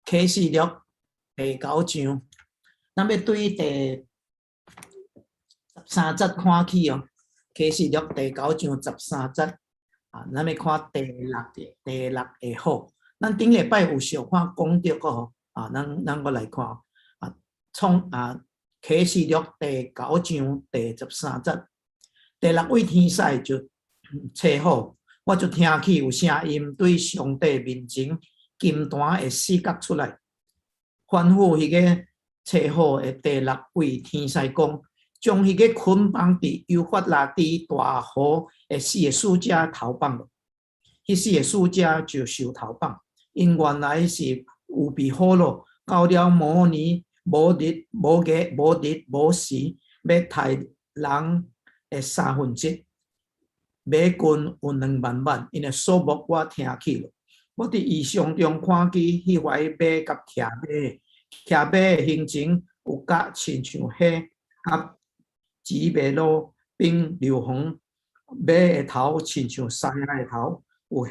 啟示錄第九章，咱欲對第十三節看起哦。啟示錄第九章十三節啊，咱欲看第六個第六个號。咱頂禮拜有小可講著個吼，啊，咱咱閣來看啊，創啊啟示錄第九章第十三節，第六位天使就吹號，我就聽起有聲音對上帝面前金壇的四角出來，吩咐彼个吹號的第六位天使講：將彼个捆綁佇幼發拉底大河的四个使者投放落。彼四个使者就受投放，𪜶原來是預備好囉，到了某年某日某月某日某時，欲刣人的三分之一。馬軍有兩萬萬，𪜶的數目我聽起囉。我佇異象中看見彼懷馬佮騎馬，騎馬的形狀有甲親像火佮紫微羅冰硫磺，馬的頭親像獅仔的頭，有火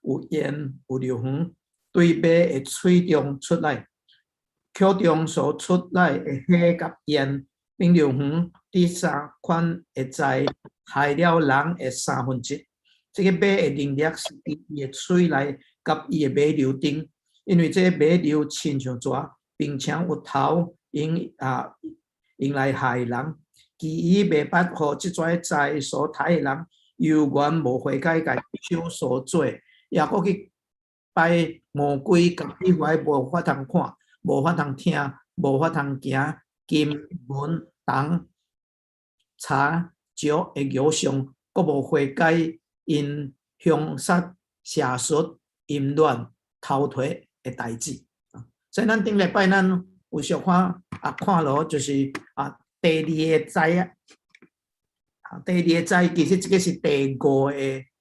有煙有硫磺，對馬的喙中出來，口中所出來的火佮煙冰硫磺，這三款的災害了人的三分之一。這个馬的能力是佇伊的喙內佮伊的尾流頂，因為這个尾流親像蛇，並且有頭用啊用來害人。其餘袂捌予這災災所刣的人，猶原無悔改家己手所做，抑閣去拜魔鬼佮彼塊無法通看、無法通聽、無法通行金銀銅柴石的偶像，閣無悔改𪜶兇殺、邪術、淫亂、偷提的代誌。所以咱頂禮拜咱有小可啊看落，就是啊第二个災啊，第二个災其實這个是第五个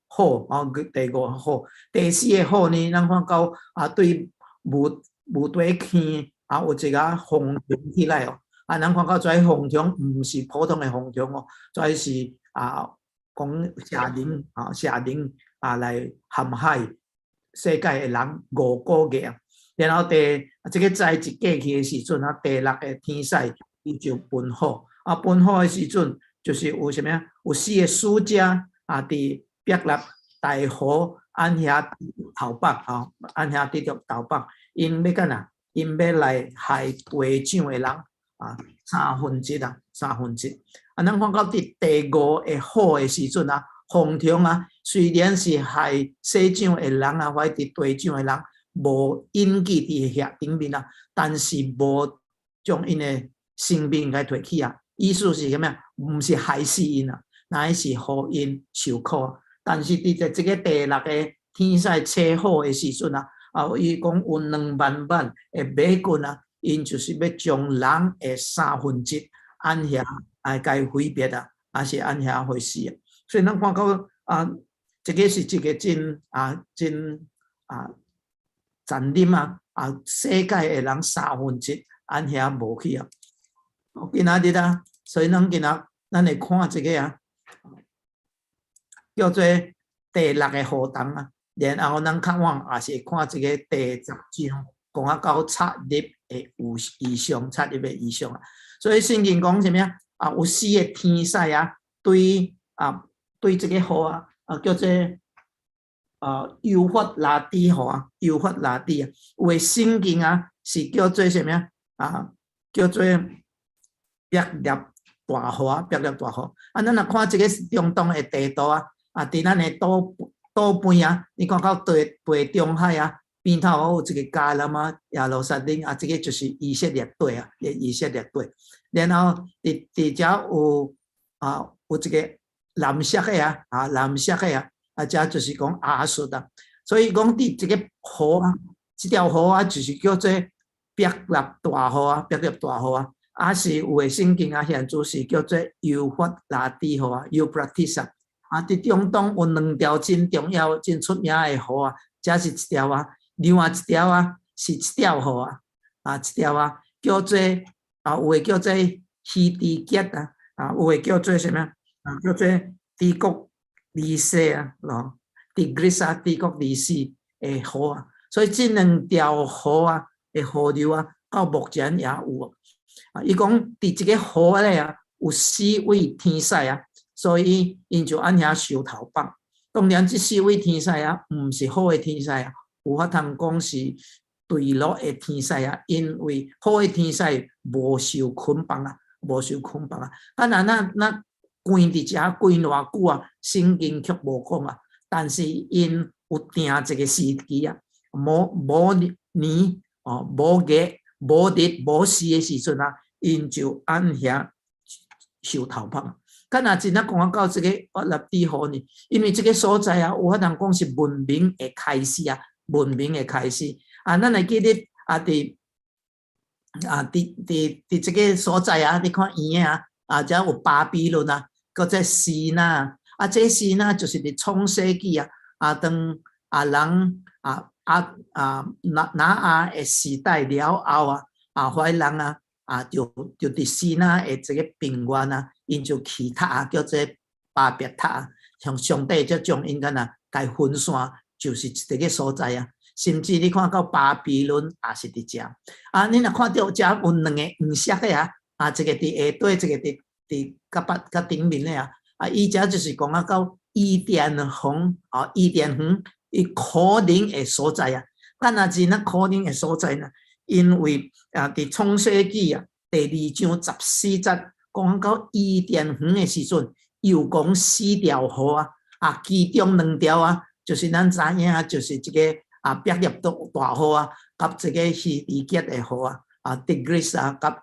號，哦，第五個號，第四个號呢，咱看到啊對無無底坑啊有一個風蟲起來哦，啊，咱看到這風蟲毋是普通的風蟲哦，這是啊講邪靈啊邪靈啊來陷害世界的人五個月啊。然後第這个災一過去的時陣啊，第六个天使伊就噴火，啊噴火的時陣就是有啥物啊？有四个使者啊，佇伯納大河按遐頭北吼，按遐佇著頭北，𪜶欲幹啥？𪜶欲來害地上的人啊，三分之一啊，三分之一。啊，咱看到佇第五个號的時陣啊，風蟲啊，雖然是害世上的人啊，或者佇地上的人無印記佇額頂面啊，但是無將𪜶的性命共提去啊。意思是啥物啊？毋是害死𪜶啊，乃是予𪜶受苦。但是佇這個第六個天使吹號的時陣啊，啊，伊講有兩萬萬的馬軍啊，𪜶就是欲將人的三分之一按遐來共毀滅啊，還是按遐回事啊？所以咱看到啊，這个是一个真啊真啊殘忍啊！啊，世界的人三分之一按遐無去啊！今仔日啊，所以咱今仔咱會看這个啊，叫做第六个禍蟲啊，然後咱較晚也是會看這个第十章，講啊到插入的有異象，插入的異象啊。所以聖經講啥物啊？啊，有四个天使啊，對啊，對這个河啊，啊叫做啊幼發拉底河啊，幼發拉底啊。有的聖經啊是叫做啥物啊？啊，叫做伯納大河啊，伯納大河。啊，咱若看這个中東的地圖啊，啊，佇咱的島島邊啊，你看到地地中海啊，邊頭有一个迦南啊，耶路撒冷啊，這个就是以色列地啊，以色列地。然後佇佇遮有啊有一个藍色的啊，啊藍色的啊，啊這就是講亞述啊。所以講佇這个河啊，這條河啊，就是叫做伯納大河啊，伯納大河啊。啊是有的聖經啊，現在是叫做幼發拉底河啊，Euphrates 啊。啊，佇中東有兩條真重要、真出名的河啊，這是一條啊，另外一條啊是這條河啊，啊這條啊叫做啊有的叫做希底結啊，啊有的叫做啥物啊？叫做底格里斯啊，咯，底格里斯啊，底格里斯的河啊。所以這兩條河啊，的河流啊，到目前也有啊。伊講佇這個河咧啊，有四位天使啊，所以𪜶就按遐受頭縛。當然，這四位天使啊，毋是好的天使啊，有法通講是墜落的天使啊，因為好的天使無受捆綁啊，無受捆綁啊。啊，若咱咱關佇遮關偌久啊？聖經卻無講啊。但是𪜶有定一個時期啊，無無年哦，無月、無日、無時的時陣啊，𪜶就按遐受頭縛。敢若真正講到這個幼發拉底河呢？因為這個所在啊，有法通講是文明的開始啊，文明的開始啊，咱會記得啊，佇啊，佇佇佇這個所在啊，你看圓的啊，啊，遮有巴比倫啊，閣這示拿啊，這示拿就是佇創世紀啊，啊，當啊人啊啊啊挪挪亞的時代了後啊，啊，遐人啊，啊，就就佇示拿的這個平原啊，𪜶就起塔啊，叫做巴別塔啊，像上帝才將𪜶敢若共分散，就是這個所在啊。甚至你看到巴比倫也是佇遮。啊，你若看著遮有兩个黃色的啊，啊，一个佇下底，一个佇佇較北較頂面的啊。啊，伊遮就是講啊到伊甸園，啊，伊甸園伊可能的所在啊。敢若是咱可能的所在呢？因為啊，佇創世紀啊第二章十四節講到伊甸園的時陣，又講四條河啊，啊，其中兩條啊，就是咱知影，就是這個啊，伯利大河啊，佮這個希底結的河啊，啊，底格里斯啊，佮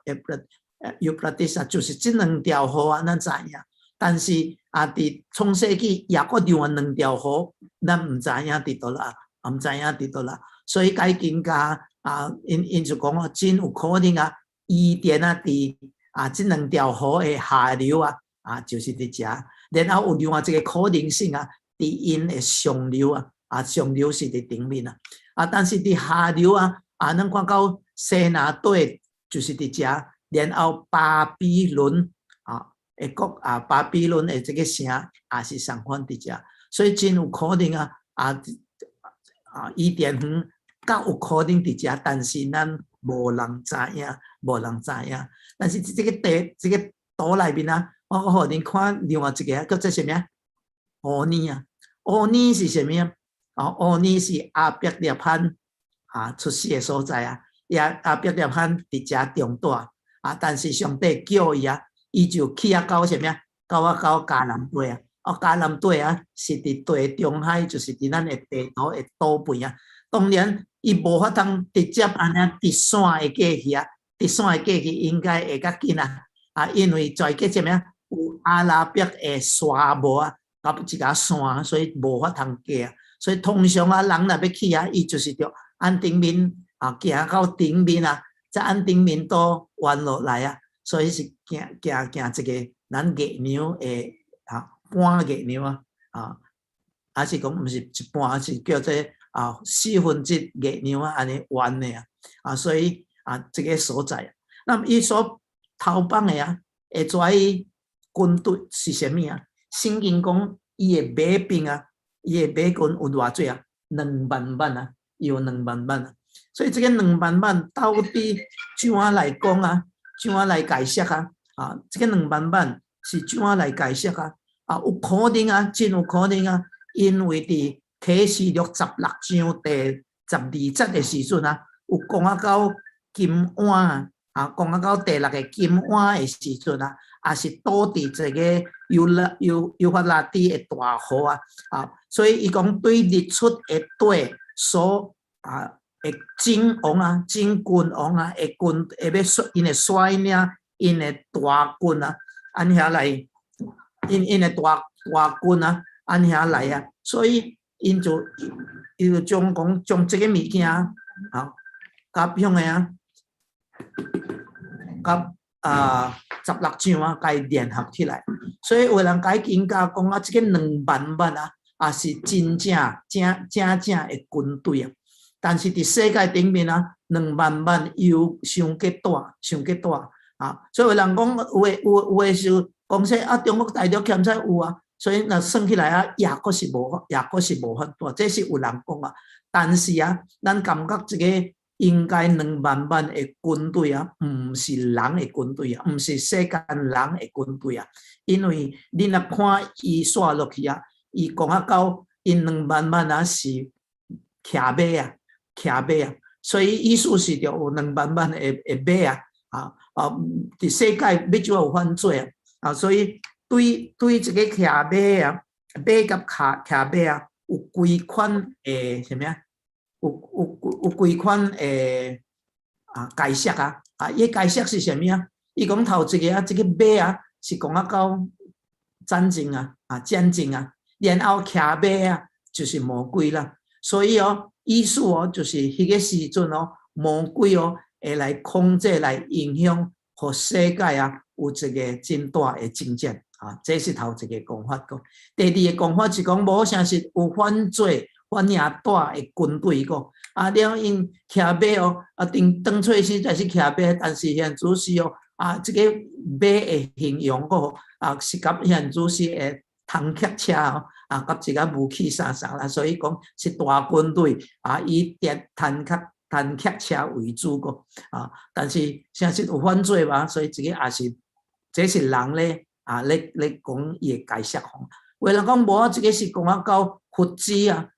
幼發拉底啊，就是這兩條河啊，咱知影。但是啊，佇創世紀也閣另外兩條河，咱毋知影佇佗啦，毋知影佇佗啦。所以解經家啊，𪜶𪜶就講哦，真有可能啊，伊甸啊，佇啊這兩條河的下流啊，啊，就是佇遮。然後有另外一個可能性啊，佇𪜶的上流啊，啊上流是佇頂面啊，啊但是佇下流啊，啊咱看到西拿底就是佇遮，然後巴比倫啊的國啊，巴比倫的這個城也是相款佇遮，所以真有可能啊，啊啊伊甸園較有可能佇遮，但是咱無人知影，無人知影。但是這個地這個圖內面啊，我予恁看另外一個叫做啥物啊？烏尼啊，烏尼是啥物啊？哦，烏尼是亞伯拉罕啊出世的所在啊，也亞伯拉罕佇遮長大啊，但是上帝叫伊啊，伊就去啊到啥物啊？到啊到迦南地啊，哦，迦南地啊是佇地中海，就是佇咱的地圖的東邊啊。當然，伊無法通直接按呢直線會過去啊，直線會過去應該會較緊啊。啊，因為在過啥物啊？有阿拉伯的沙漠啊，佮一個山，所以無法通過啊。所以通常啊，人若欲去啊，伊就是著按頂面啊，行到頂面啊，再按頂面倒彎落來啊。所以是行行行一個咱月娘的啊半月娘啊，啊，還是講毋是一半，是叫做啊四分之一月娘啊，按呢彎的啊，啊，所以啊，這個所在，那麼伊所頭綁的啊，會跩軍隊是啥物啊？聖經講伊的馬兵啊，伊的馬軍有偌濟啊？兩萬萬啊，有兩萬萬啊。所以這個兩萬萬到底怎樣來講啊？怎樣來解釋啊？啊，這個兩萬萬是怎樣來解釋啊？啊，有可能啊，真有可能啊，因為佇啟示錄十六章第十二節的時陣啊，有講啊到金碗啊，啊，講啊到第六个金碗的時陣啊，也是倒佇這個幼拉幼幼發拉底的大河啊，啊，所以伊講對日出的底所啊的君王啊，真君王啊，的軍會欲率𪜶的率領𪜶的大軍啊，按遐來，𪜶𪜶的大大軍啊，按遐來啊，所以𪜶就伊就將講將這個物件啊，佮向個啊，佮啊十六章啊，共伊聯合起來。所以有人解經家講啊，這個兩萬萬啊，也是真正正正正的軍隊啊。但是佇世界頂面啊，兩萬萬又傷過大，傷過大啊！所以有人講，有的有有的時候講說啊，中國大陸欠債有啊，所以若算起來啊，也閣是無，也閣是無法度，這是有人講啊。但是啊，咱感覺這個應該兩萬萬的軍隊啊，毋是人的軍隊啊，毋是世間人的軍隊啊。因為你若看伊煞落去啊，伊講啊到𪜶兩萬萬啊是騎馬啊，騎馬啊，所以意思是著有兩萬萬的馬啊，佇世界欲怎有犯罪啊？所以對這個騎馬啊，馬佮騎馬啊，有幾款的啥物啊？有幾款的解釋啊？伊解釋是啥物啊？伊講頭一個啊，這個馬啊是講啊到戰爭啊，戰爭啊，然後騎馬啊就是魔鬼啦。所以哦，意思哦，就是彼個時陣哦，魔鬼哦會來控制、來影響，予世界啊有一個真大的爭戰啊。這是頭一個講法。閣第二個講法是講無啥是有犯罪、反爾大的軍隊閣了𪜶騎馬哦，當初實在是騎馬，但是現主時哦，這個馬的形容閣是佮現主時的坦克車哦，佮這個武器相送啦，所以講是大軍隊以電坦克車為主閣但是誠實有犯罪嘛，所以這個也是這是人咧講伊的解釋吼。有人講無啊，這個是講啊到佛子啊，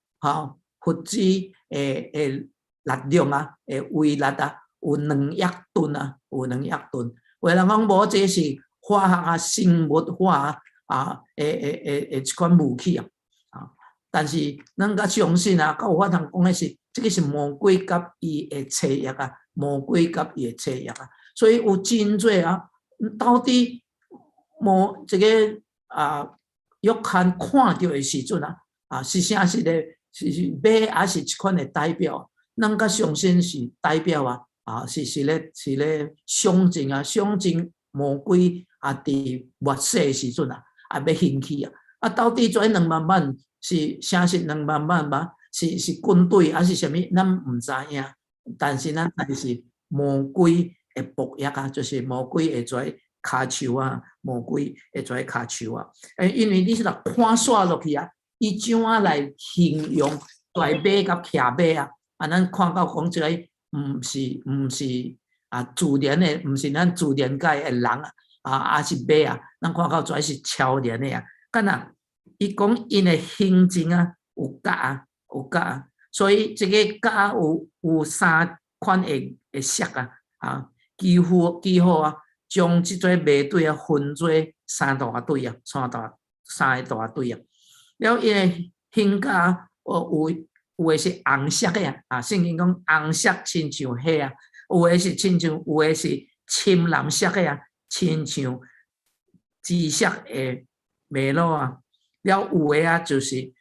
佛子的力量啊，的威力啊，有2億噸啊，有兩億噸。有人講無，這是化學啊、生物化啊，的一款武器啊。但是咱較相信啊，較有法通講的是，這個是魔鬼佮伊的策略啊，魔鬼佮伊的策略啊。所以有真濟啊，到底魔這個約翰看著的時陣啊，是啥是咧？是馬，抑是一款的代表？咱較相信是代表啊，是咧象徵啊，象徵魔鬼佇末世的時陣啊，欲興起啊。到底這兩萬萬是啥是兩萬萬嗎？是軍隊抑是啥物？咱毋知影。但是咱知是魔鬼的僕役啊，就是魔鬼會跩跤手啊，魔鬼會跩跤手啊。因為你是若看煞落去啊，伊怎啊來形容大馬佮騎馬啊？咱看到講這個毋是自然的，毋是咱自然界的人啊，抑是馬啊，咱看到這是超然的啊。敢若伊講𪜶的形狀啊，有角啊，有角啊，所以這個角有三款的色啊，幾乎啊，將這個馬隊啊分做三大隊啊，三個大隊啊。了伊的形角啊，有的是紅色的啊，聖經講紅色親像火啊，有的是深藍色的啊，親像紫色的瑪瑙啊。了有的啊，就是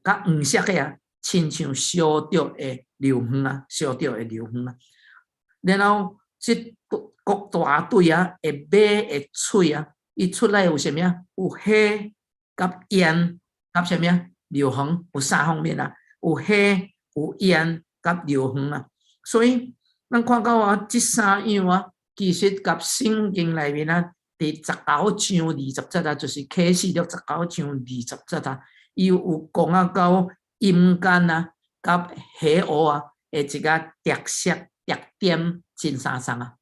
較黃色的啊，親像燒著的硫磺啊，燒著的硫磺啊。然後這各大隊啊，的馬的喙啊，伊出來有啥物啊？有火、佮煙、佮啥物啊？硫磺，有三方面啊，有火、有煙、佮硫磺啊。所以咱看到啊，這三樣啊，其實佮聖經內面啊，佇十九章二十節啊，就是啟示錄十九章二十節啊，伊有講啊到陰間啊，佮黑烏啊，的一個特色特點真相送啊！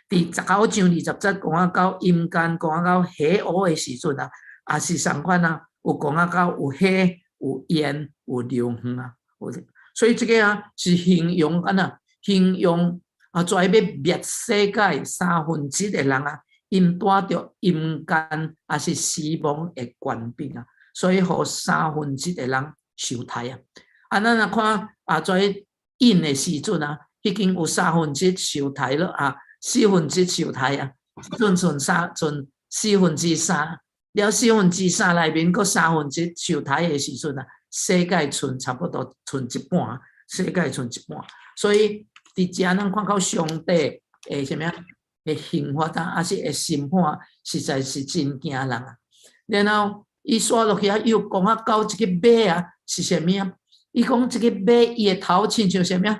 佇十九章二十節講啊到陰間，講啊到黑烏的時陣啊，也是仝款啊，有講啊到有火、有煙、有硫磺啊，所以這個啊是形容按怎形容啊，跩欲滅世界三分之一的人啊，𪜶帶著陰間抑是死亡的權柄啊，所以予三分之一的人受刣啊。咱若看跩印的時陣啊，已經有三分之一受刣了啊，四分之一受刣啊，剩四分之三，了四分之三內面閣三分之一受刣的時陣啊，世界剩差不多剩一半，世界剩一半。所以佇遮咱看到上帝的啥物啊？的刑罰啊，抑是的審判，實在是真驚人啊！然後伊煞落去啊，又講啊到這個馬啊是啥物啊？伊講這個馬伊的頭親像啥物啊？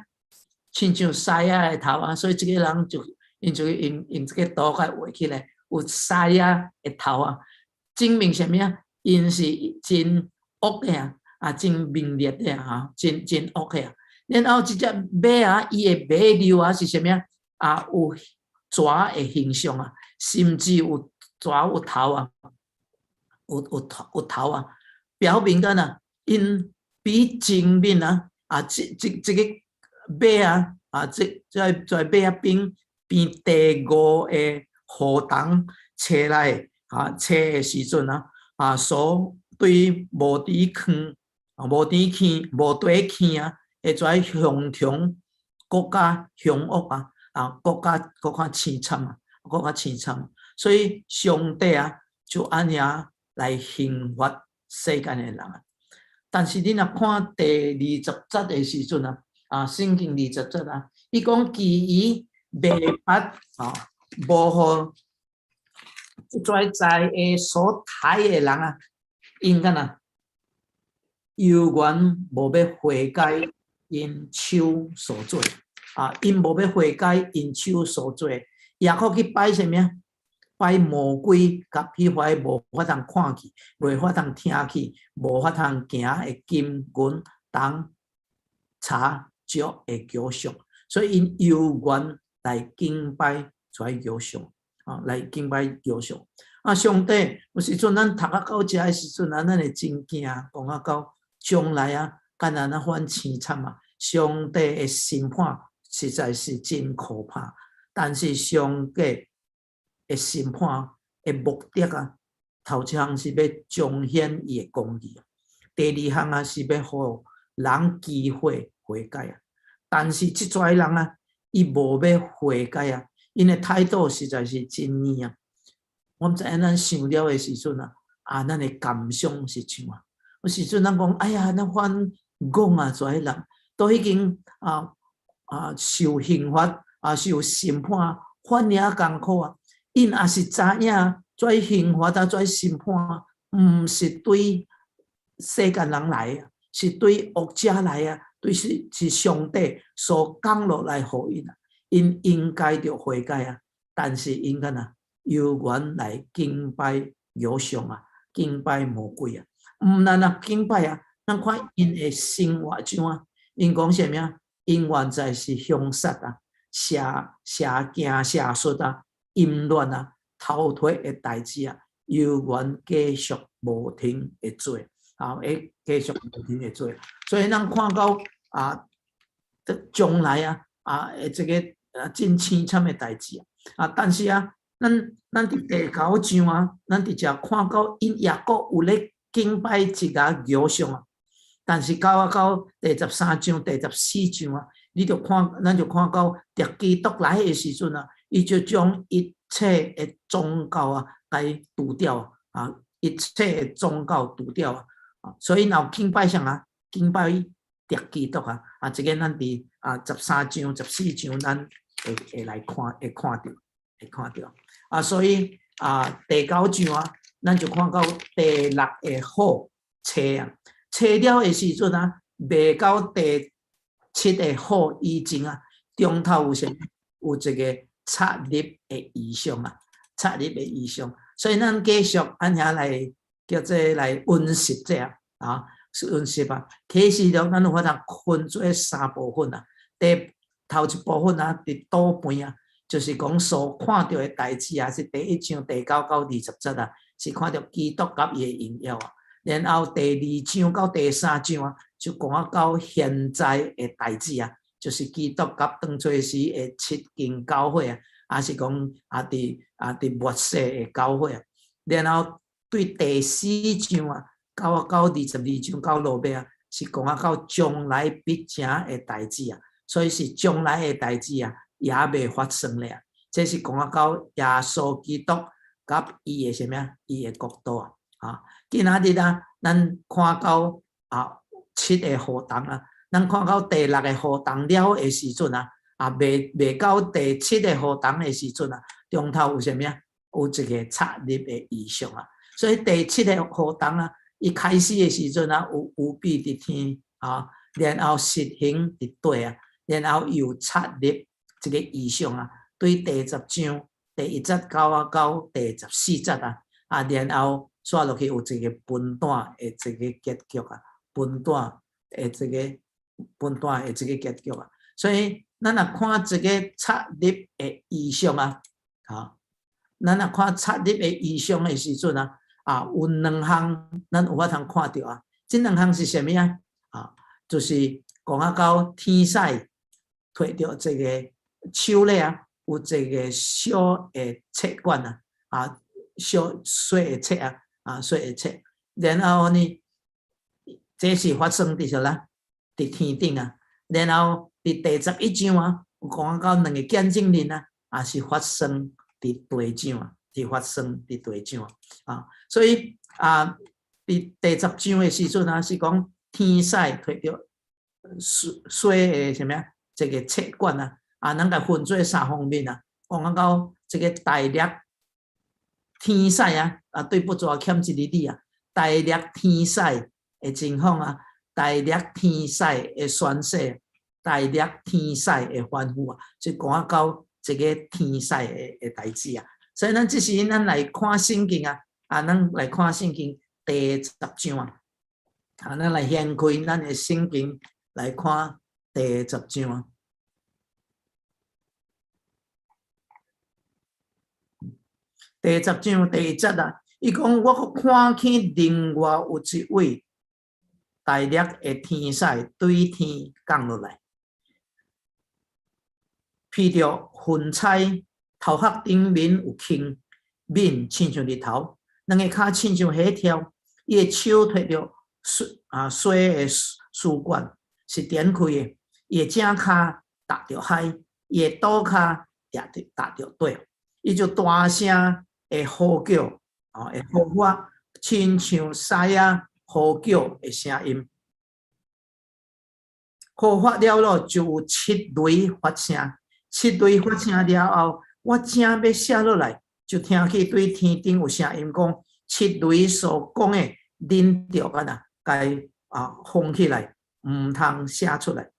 親像獅仔的頭啊！所以這個人就𪜶就用這個圖共畫起來，有獅仔的頭啊，證明啥物啊？𪜶是真惡的啊，真明烈的啊，真真惡的啊！然後這隻馬啊，伊的馬溜啊是啥物啊？啊，有蛇的形象啊，甚至有蛇有頭啊，有頭啊，表明敢若𪜶比前面啊，啊，這個馬啊，啊，這馬仔邊邊第五個禍蟲車來啊，車的時陣啊，啊，所對無佇坑啊，無佇坑，無底坑啊，會跩熊蟲閣較兇惡啊，啊，閣較凄慘啊，閣較凄慘。所以上帝啊，就按呢來刑罰世間的人啊。但是你若看第二十節的時陣啊，啊，聖經二十節啊，伊講其餘袂捌啊，無予這災禍所刣的人啊，𪜶敢若猶原無欲悔改𪜶手所做啊，𪜶無欲悔改𪜶手所做，也閣去拜啥物啊？拜魔鬼佮彼塊無法通看去、袂法通聽去、無法通行的金銀銅柴石的偶像，所以𪜶猶原來敬拜這偶像啊，來敬拜偶像。啊，上帝有時陣咱讀啊到遮的時陣啊，咱會真驚，講啊到將來啊，敢若那款凄慘啊！上帝的審判實在是真可怕，但是上帝的審判的目的啊，頭一項是欲彰顯伊的公義，第二項啊是欲予人機會悔改啊。但是這濟人啊，伊無欲悔改啊，𪜶的態度實在是真硬啊。我毋知影咱想了的時陣啊，啊，咱的感想是像啊。有時陣咱講，哎呀，咱反戇啊，這人都已經受刑罰啊，受審判，反爾艱苦啊。𪜶也是知影，這刑罰啊，這審判，毋是對世間人來啊，是對惡者來啊，對是上帝所降落來予𪜶啊，𪜶應該著悔改啊，但是𪜶敢若猶原來敬拜偶像啊，敬拜魔鬼啊，毋但若敬拜啊，咱看𪜶的生活上啊，𪜶講啥物啊？𪜶原在是兇殺啊，邪邪行邪術啊，淫亂啊，偷提的代誌啊，猶原繼續無停的做，啊，會繼續無停的做。所以咱看到啊，將來啊，啊，這個啊真凄慘的代誌啊，啊，但是啊，咱佇第九章啊，咱直接看到𪜶也閣有咧敬拜一個偶像啊，但是到第十三章、第十四章啊，你就看，咱就看到佇基督來的時陣啊，伊就將一切的宗教啊，共除掉啊，一切的宗教除掉啊，所以若有敬拜啥啊？敬拜敵基督啊！啊，這個咱佇啊十三章、十四章，咱會來看，會看著，會看著啊。所以啊，第九章啊，咱就看到第六個虎車啊，車了的時陣啊，未到第七個虎以前啊，中頭有啥？有一個插入的異象啊，插入的異象。所以咱繼續按遐來叫做來溫習這啊，溫習啊。啟示錄咱有法通分做三部分啊。第頭一部分啊，佇倒邊啊，就是講所看著的代誌啊，是第一章第九到二十節啊，是看著基督佮伊的榮耀啊。然後第二章到第三章啊，就講到現在的代誌啊，就是基督佮當初時的七間教會啊，還是講啊佇啊佇末世的教會啊。然後對第四章啊，到二十二章到落尾啊，是講啊到將來必成的代誌啊，所以是將來的代誌啊，也未發生咧。這是講啊到耶穌基督佮伊的啥物啊？伊的國度啊！啊，今仔日啊，咱看到啊七個禍蟲啊，咱看到第六個禍蟲了的時陣啊，啊未到第七個禍蟲的時陣啊，中頭有啥物啊？有一個插入的異象啊！所以第七個禍蟲啊，伊開始的時陣啊，有無比佇天啊，然後實行佇地啊，然後又插入這個異象啊，對第十章第一節到第十四節啊，啊，然後煞落去有一個分段的這個結局啊，分段的這個分段的這个結局啊。所以咱若看這個冊立的異象啊，啊，咱若看冊立的異象的時陣啊，啊，有兩項咱有法通看著啊。這兩項是啥物啊？啊，就是講啊到天使提著這个手咧啊，有一个小的冊卷啊，啊，小細的冊啊，啊，細的冊。然後呢，這是發生佇啥啦？佇天頂啊。然後佇第11章啊，有講到兩个見證人啊，也是發生佇地上啊，是發生佇地上啊。所以啊，佇第十章的時陣啊，是講天使提著細細的啥物啊？這个冊卷啊，啊，咱共分做三方面啊，講到這个大力天使啊，啊，對不住欠一个字啊，大力天使的情況啊，大力天使的宣誓，大力天使的吩咐啊，就講到這个天使的代誌啊。所以咱這時咱來看聖經啊，啊，咱來看聖經第十章啊，啊，咱來掀開咱的聖經來看第十章啊。第十章第一節啊，伊講我閣看見另外有一位大力的天使對天降落來，披著雲彩，頭殼頂面有銎，面親像日頭，兩个跤親像火柱，伊的手提著細的書卷是展開的，伊的正跤踏著海，伊的倒跤踏著地，伊就大聲的呼叫，啊，會呼發，親像獅仔呼叫的聲音。呼發了咯，就有七雷發聲，七雷發聲了後，我正欲寫落來，就聽見對天頂有聲音講：七雷所講的，恁著按怎共封起來，毋通寫出來。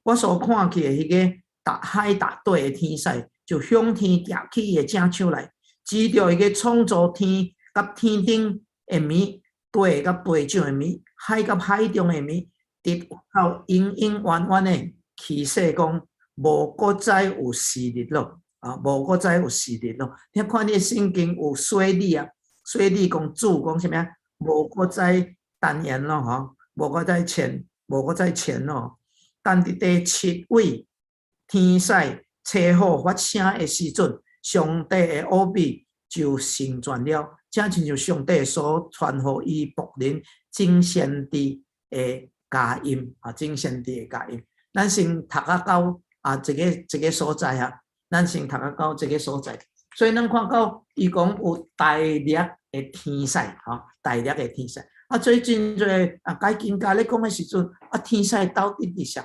我所看見的彼个踏海踏地的天使，就向天舉起伊的正手來，指著彼个創造天佮天頂的物，地佮地上的物，海佮海中的物，佇口永永遠遠的起誓講，無閣再有時日咯，啊，無閣再有時日咯。你看你聖經有洗禮啊，洗禮講主講啥物啊？無閣再耽延咯，吼，無閣再延，無閣再延咯。但佇第七位天使吹號發聲的時陣，上帝的奧秘就成全了，正親像上帝所傳予伊僕人眾先知的佳音啊，眾先知的佳音。咱先讀啊到啊，這个這个所在啊，咱先讀啊到這个所在。所以咱看到伊講有大力的天使，吼，大力的天使。啊，最近濟啊，解經家咧講的時陣，啊，天使到底佇啥？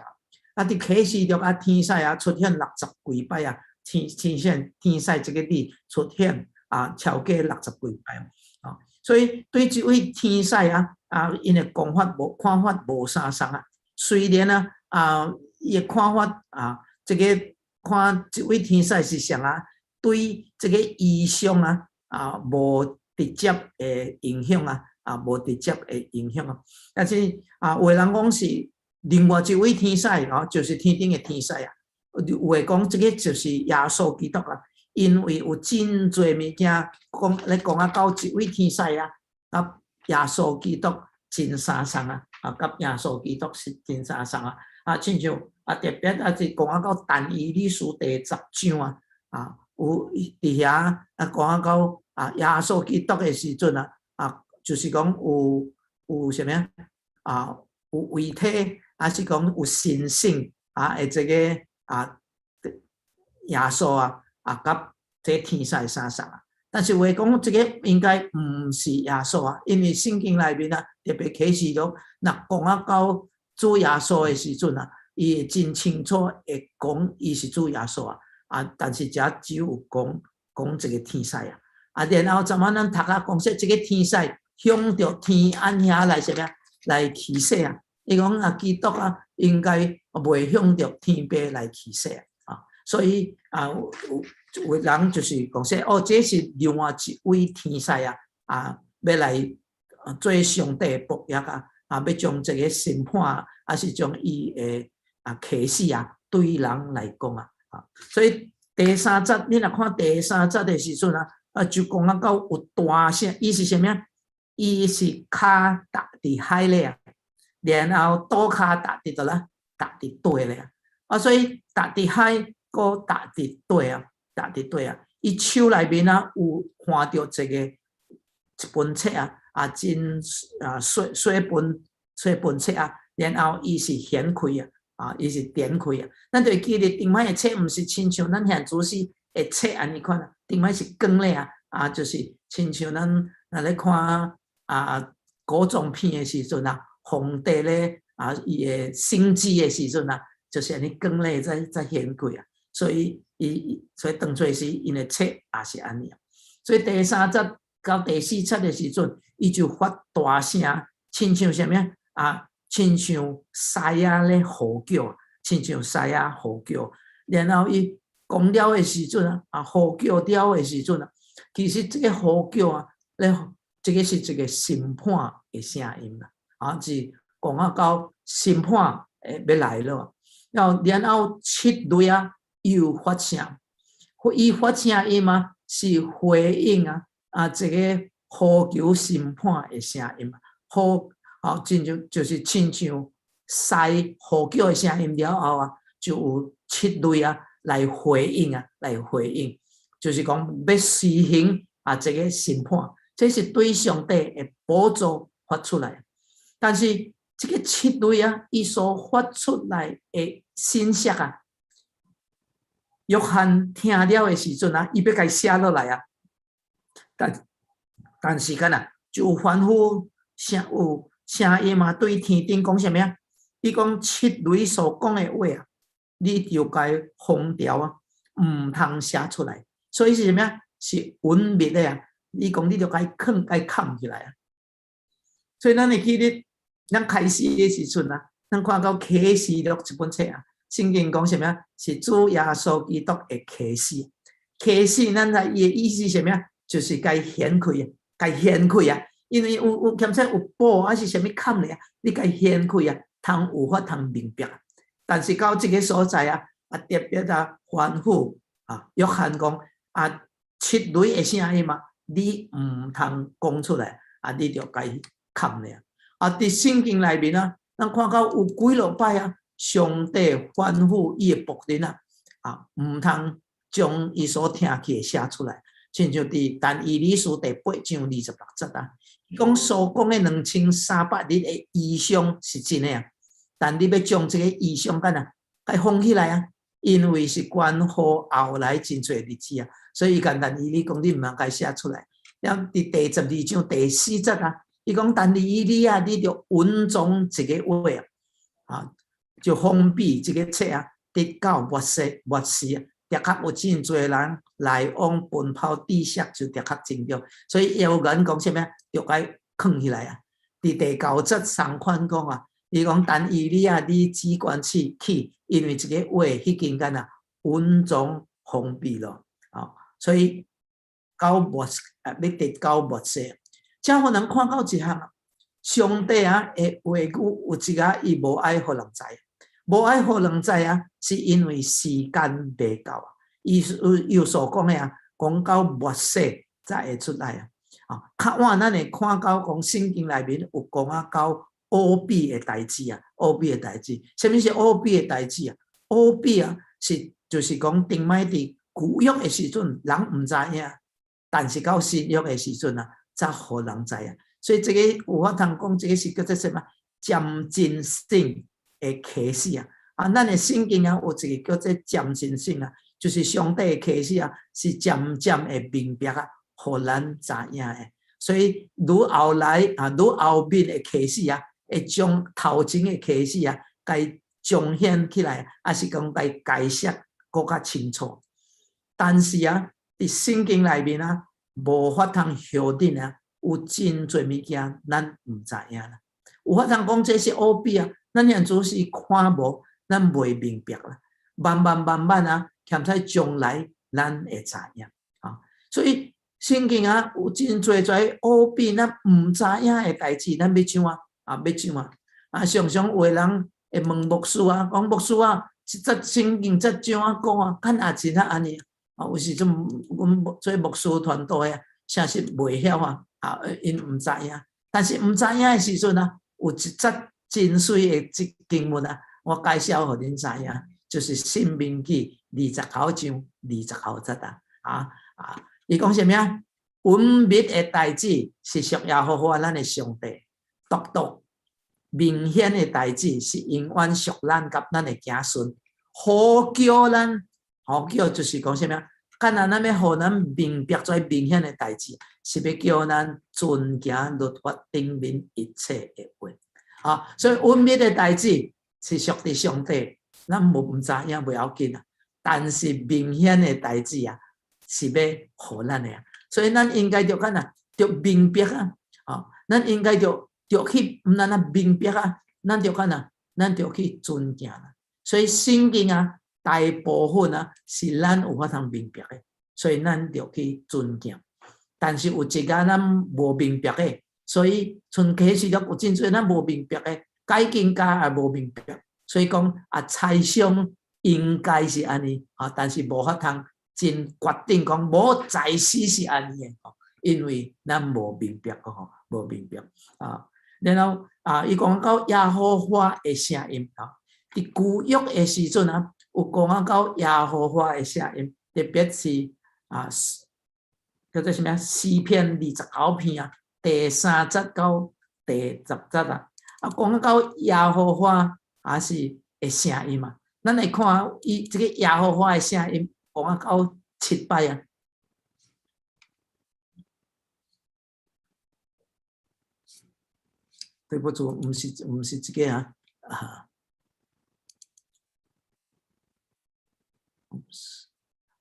啊，佇啟示錄啊，天使啊出現六十幾擺啊，天使這个字出現啊，超過六十幾擺啊。所以對這位天使啊，啊，𪜶的講法無看法無相仝啊。雖然啊，啊，伊的看法啊，這个看這位天使是啥啊，對這个異象啊，啊，無直接的影響啊，啊，無直接的影響啊。但是啊，有的人講是另外一位天使哦，就是天頂的天使啊。有的講這个就是耶穌基督啊，因為有真濟物件講咧講啊，到這位天使啊，佮耶穌基督真相仝啊，啊，佮耶穌基督是真相仝啊，啊，親像啊特別啊是講啊到但以理書第十章啊，啊，有佇遐啊講啊到啊耶穌基督的時陣啊，啊，就是講有啥物啊？啊，有遺體，還是講有神聖啊？的這个啊，耶穌啊，啊，佮這天使相仝啊。但是有的講這个應該毋是耶穌啊，因為聖經內面啊，特別啟示錄，若講啊到主耶穌的時陣啊，伊會真清楚會講伊是主耶穌啊。啊，但是遮只有講講一个天使啊。啊，然後怎麼咱讀啊講說這个天使向著天按遐來啥物來起誓啊？伊講啊，基督啊，應該袂向著天父來起誓啊。所以啊，有人就是講說，哦，這是另外一位天使啊，啊，欲來做上帝僕役啊，啊，欲將這个審判，抑是將伊的啟示啊，對人來講啊，所以第三節，你若看第三節的時陣啊，就講啊到有大聲，伊是啥物啊？伊是跤踏佇海裡啊，然後倒跤踏佇佗啦，踏佇地咧啊，所以踏佇海，閣踏佇地啊，踏佇地啊，伊手內面啊有看著一本冊啊，真細細本細本冊啊，然後伊是掀開啊，伊是展開啊。咱就會記得頂擺的冊，毋是親像咱現主時的冊按呢款啊，頂擺是卷咧啊，就是親像咱若咧看古裝片的時陣啊，皇帝咧伊的升旨的時陣啊，就是按呢卷咧在掀開啊，所以當初時𪜶的冊也是按呢。所以第三節到第四節的時陣，伊就發大聲，親像啥物啊？親像獅仔咧號叫，親像獅仔號叫。然後伊講了的時陣啊，號叫了的時陣啊，其實這个號叫啊，咧這个是一个審判的聲音啦，是講啊到審判會欲來了。然後七雷啊又發聲，伊發聲音啊是回應啊這个呼求審判的聲音，呼親像就是親像獅號叫的聲音了後啊，就有七雷啊來回應啊，來回應，就是講欲施行這个審判，這是對上帝的寶座發出來。但是這个七雷啊，伊所發出來的信息啊，約翰聽了的時陣啊，伊欲共寫落來啊，但是敢若就有凡夫聲有聲音啊，對天頂講啥物啊？伊講七雷所講的話啊，你就共封牢啊，毋通寫出來。所以是啥物啊？是隱密的啊！伊講你著共囥共崁起來啊！所以咱會記得，咱開始的時陣啊，咱看到啟示錄這本冊啊，聖經講啥物啊？是主耶穌基督的啟示。啟示咱知伊的意思是啥物啊？就是共掀開啊，共掀開啊！因為有欠說有布抑是啥物崁咧啊，你共掀開啊，通有法通明白。但是到這个所在啊，特別啊，吩咐約翰講啊，七雷的聲音啊，你毋通講出來啊，你著共崁咧啊。佇聖經內面啊，咱看到有幾落擺啊，上帝吩咐伊的僕人啊，毋通將伊所聽見的寫出來。親像佇但以理書第八章26節啊，伊講所講的2300日的異象是真的啊，但你欲將這个異象干啊，共封起來啊，因為是關乎後來真濟日子啊，所以伊共但以理講，你毋通共寫出來。了佇第12章第四節啊，伊講但以理啊，你著隱藏這个話啊，就封閉這个冊啊，直到末世末時啊，的確有真濟人來往奔跑，知識就的確增長。所以預言講啥物啊？著共囥起來啊！佇第九節同款講啊，伊講但以理啊，你只管去去，因為這个話彼間間啊，隱藏封閉咯，所以到末欲直到末世，這予人看到一項，上帝啊的話語有一個伊無愛予人知，無愛予人知啊，是因為時間未到啊。伊有所講的啊，講到末世才會出來啊。較晚咱會看到講聖經內面有講啊，到奧秘的代誌啊，奧秘的代誌，啥物是奧秘的代誌啊？奧秘啊，是就是講頂擺佇舊約的時陣，人毋知影，但是到新約的時陣啊，才予人知影。所以這个有法通講，這个是叫做啥物？漸進性的啟示啊！咱的聖經啊，有一个叫做漸進性啊，就是上帝的啟示啊，是漸漸會明白啊，予咱知影的。所以愈後來啊，愈後面的啟示啊，會將頭前的啟示啊，共彰顯起來，抑是講共解釋閣較清楚。但是啊，佇聖經內面啊，無法通曉得啊，有真濟物件咱毋知影啦。有法通講這是奧秘啊，咱現主是看無，咱袂明白啦。慢慢慢慢啊，欠使將來咱會知影啊。所以聖經啊，有真濟濟奧秘，咱毋知影的代誌，咱欲怎啊？啊，欲怎啊？啊，常常有的人會問牧師啊，講牧師啊，這節聖經這怎啊講啊？敢也真啊按呢？啊，有時陣阮做牧師團隊啊，誠實袂曉啊，啊，𪜶毋知影。但是毋知影的時陣啊，有一節真媠的這經文啊，我介紹予恁知影，就是《申命記》29章29節啊。啊啊，伊講啥物啊？隱密的代誌是屬耶和華咱的上帝，獨獨明顯的代誌是永遠屬咱佮咱的子孫，好叫咱，好叫就是講啥物啊？敢若咱欲予咱明白這明顯的代誌，是欲叫咱遵行律法頂面一切的話。啊，所以隱密的代誌是屬佇上帝，咱無毋知影袂要緊啊。但是明顯的代誌啊，是欲予咱的啊。所以咱應該著敢若著明白啊，啊，咱應該著著去，毋但若明白啊，咱著敢若，咱著去遵行啦。所以聖經啊，大部分啊是咱有法通明白的，所以咱著去遵行。但是有一寡咱無明白的，所以像啟示錄有真濟咱無明白的，解經家也無明白，所以講啊猜想應該是按呢啊，但是無法通真決定講無在死是按呢的，因為咱無明白吼，無明白啊。然後啊，伊講到耶和華的聲音啊，佇舊約的時陣啊，有講到耶和華的聲音，特別是啊，叫做啥物啊？詩篇29篇啊，第3節到第10節啊，啊，講到耶和華也是的聲音啊。咱來看伊這个耶和華的聲音講到七擺啊。對不住，毋是毋是這个啊，啊，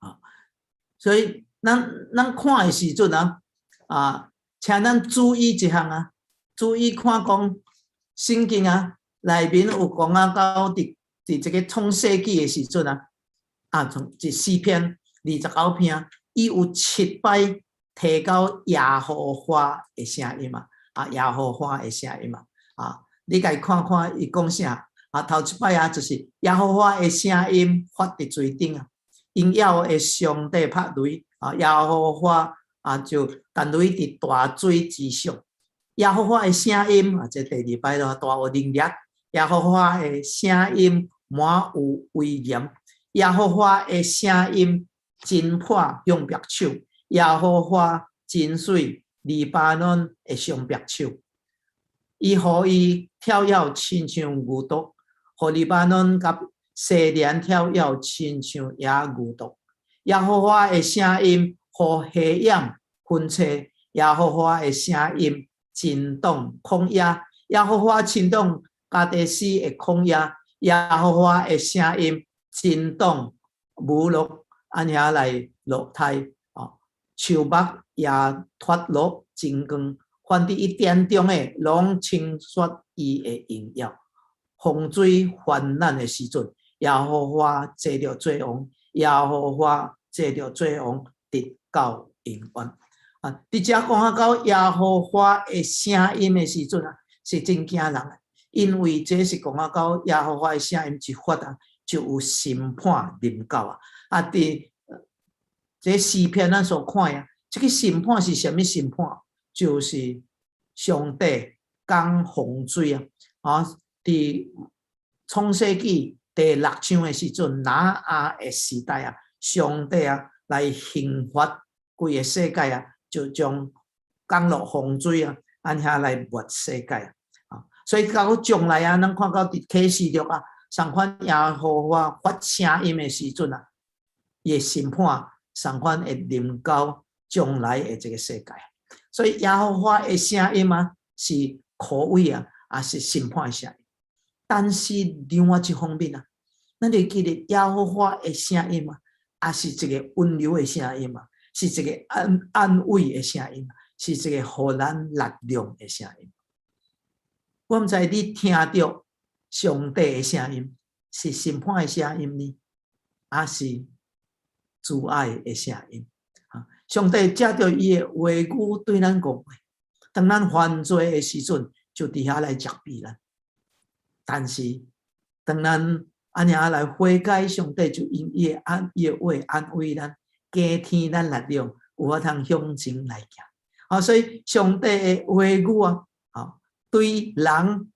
啊，所以咱咱看的時陣啊，啊，請咱注意一項啊，注意看講聖經啊，內面有講啊，到佇佇這个創世紀的時陣啊，啊，從這詩篇二十九篇，伊有七擺提到耶和華的聲音啊。啊，耶和華的聲音啊！啊，你共看看伊講啥？啊，頭一擺啊，就是耶和華的聲音發佇水頂啊，榮耀的上帝拍雷啊，耶和華啊就彈雷佇大水之上。耶和華的聲音啊，這第二擺咯，大有能力。耶和華的聲音滿有威嚴。耶和華的聲音震破橡木樹。耶和華震碎黎巴嫩的松柏樹，伊予伊跳躍親像牛犢，予黎巴嫩佮西連跳躍親像野牛犢。耶和華的聲音予黑暗昏車，耶和華的聲音震動曠野，耶和華震動加低斯的曠野，耶和華的聲音震動母鹿，按遐來落胎。樹木也脫落金光，凡佇伊殿中的，攏稱說伊的榮耀。洪水泛濫的時陣，耶和華坐著做王，耶和華坐著做王，直到永遠。啊，佇遮講啊到耶和華的聲音的時陣啊，是真驚人的，因為這是講啊到耶和華的聲音一發啊，就有審判臨到啊。啊，佇這詩篇咱所看啊，這个審判是啥物審判？就是上帝降洪水啊！啊，佇創世紀第六章的時陣，挪亞的時代啊，上帝啊來刑罰規个世界啊，就將降落洪水啊，按遐來滅世界啊！所以到將來啊，咱看到佇啟示錄啊，相款耶和華發聲音的時陣啊，伊的審判。相款會臨到將來的這个世界，所以耶和華的聲音啊是可畏啊，也是審判的聲音。但是另外一方面啊，咱就記得耶和華的聲音啊，也是一个溫柔的聲音啊，是一个安安慰的聲音，是一个予咱力量的聲音。我毋知你聽著上帝的聲音是審判的聲音呢，還是慈愛的聲音？啊，上帝藉著伊的話語對咱講話，當咱犯罪的時陣，就佇遐來責備咱。但是當咱按呢來悔改，上帝就用伊的安伊的話安慰咱，加添咱力量，有法通向前來行。啊，所以上帝的話語啊，啊，對人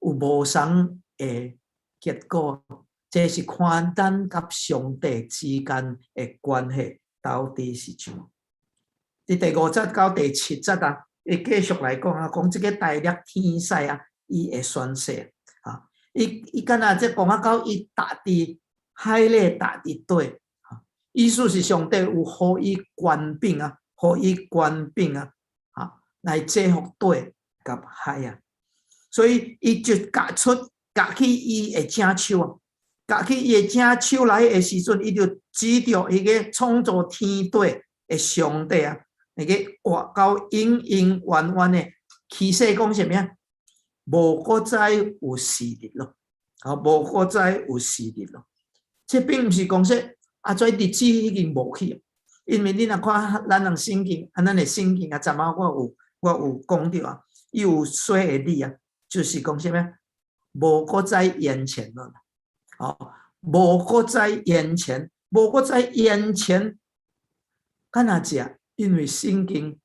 有無仝的結果，這是看咱佮上帝之間的關係到底是怎。佇第五節到第七節啊，伊繼續來講啊，講這个大熱天使啊，伊會宣誓啊，伊伊敢若這講啊到伊踏佇海裡踏佇底，意思是上帝有予伊權柄啊，予伊權柄啊，啊，來制服地佮海啊，所以伊就夾出夾起伊的正手啊，夾起伊的正手來的時陣，伊就指著彼個創造天地的上帝啊，那个活到永永遠遠的，起誓講啥物啊？無閣再有時日咯，啊，無閣再有時日咯。這並毋是講說啊，這日子已經無去，因為你若看咱人聖經，啊，咱的聖經啊，昨暝我有講著啊，伊有寫的字啊，就是講啥物？無閣再延前咯，哦，無閣再延前，無閣再延前，敢若食？因為聖經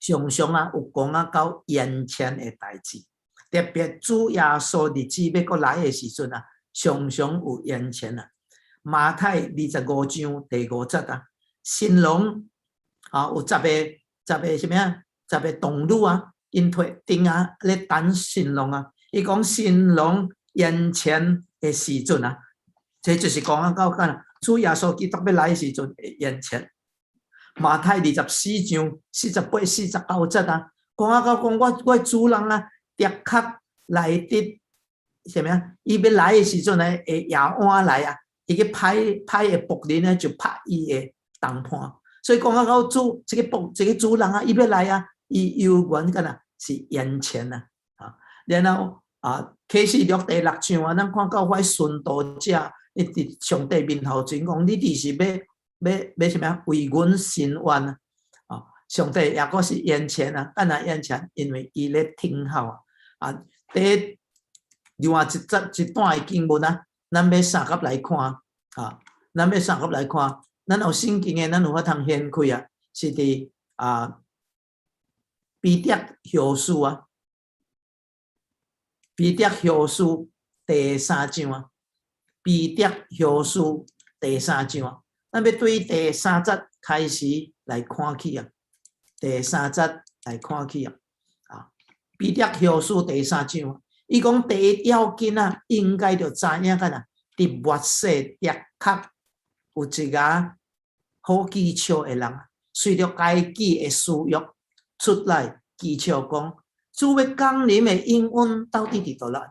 常常啊有講啊到延前的代誌，特別主耶穌日子欲閣來的時陣啊，常常有延前啊。馬太25章第五節啊，新郎啊有十個啥物啊？十個童女啊，𪜶提燈啊咧等新郎啊。伊講新郎延前的時陣啊，這就是講啊到敢主耶穌基督欲來的時陣會延前。馬太24章48、49節啊，講啊到講我我主人啊，的確來佇啥物啊？伊欲來的時陣呢，會夜晚來啊，伊個歹歹的僕人呢，就拍伊的同伴。所以講啊到主這个僕這个主人啊，伊欲來啊，伊猶原敢若是延前啊，啊，然後啊，啟示錄第六章啊，咱看到彼殉道者，伊佇上帝面頭前講，你佇是欲欲欲啥物啊？為阮伸冤啊！啊，上帝抑閣是延前啊，敢若延前，因為伊咧聽候啊。啊，佇另外一節一段的經文啊，咱欲相佮來看啊，咱欲相佮來看，咱有聖經的，咱有法通掀開啊，是佇啊彼得後書啊，彼得後書第三章啊，彼得後書第三章啊。咱欲對第三節開始來看起啊，第三節來看起啊，啊，彼得後書第三章，伊講第一要緊啊，應該著知影敢若佇末世的確有一个好譏笑的人，隨著家己的私欲出來譏笑講，主欲降臨的應允到底佇佗落？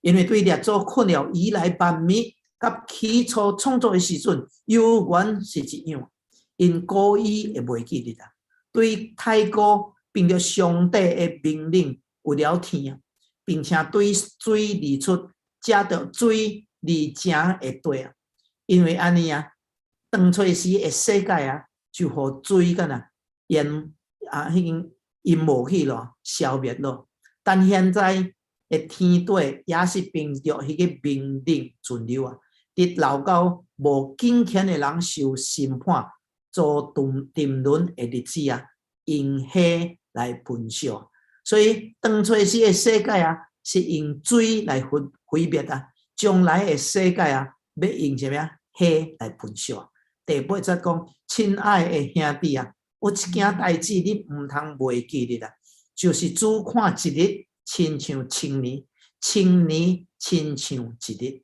因為對列祖睏了以來萬物，佮起初創造的時陣，猶原是一樣，𪜶故意會袂記得啊。對太古憑著上帝的命令有了天啊，並且對水而出，藉著水而成的地啊。因為按呢啊，當初時的世界啊，就予水敢若淹啊，彼經淹沒去咯，消滅咯。但現在的天地也是憑著彼个命令存留啊。直留到無敬虔的人受審判、遭沉沉淪的日子啊，用火來焚燒。所以當初時的世界啊，是用水來毀毀滅啊；將來的世界啊，欲用啥物啊？火來焚燒。第八節講，親愛的兄弟啊，有一件代誌你毋通袂記得啊，就是主看一日親像千年，千年親像一日。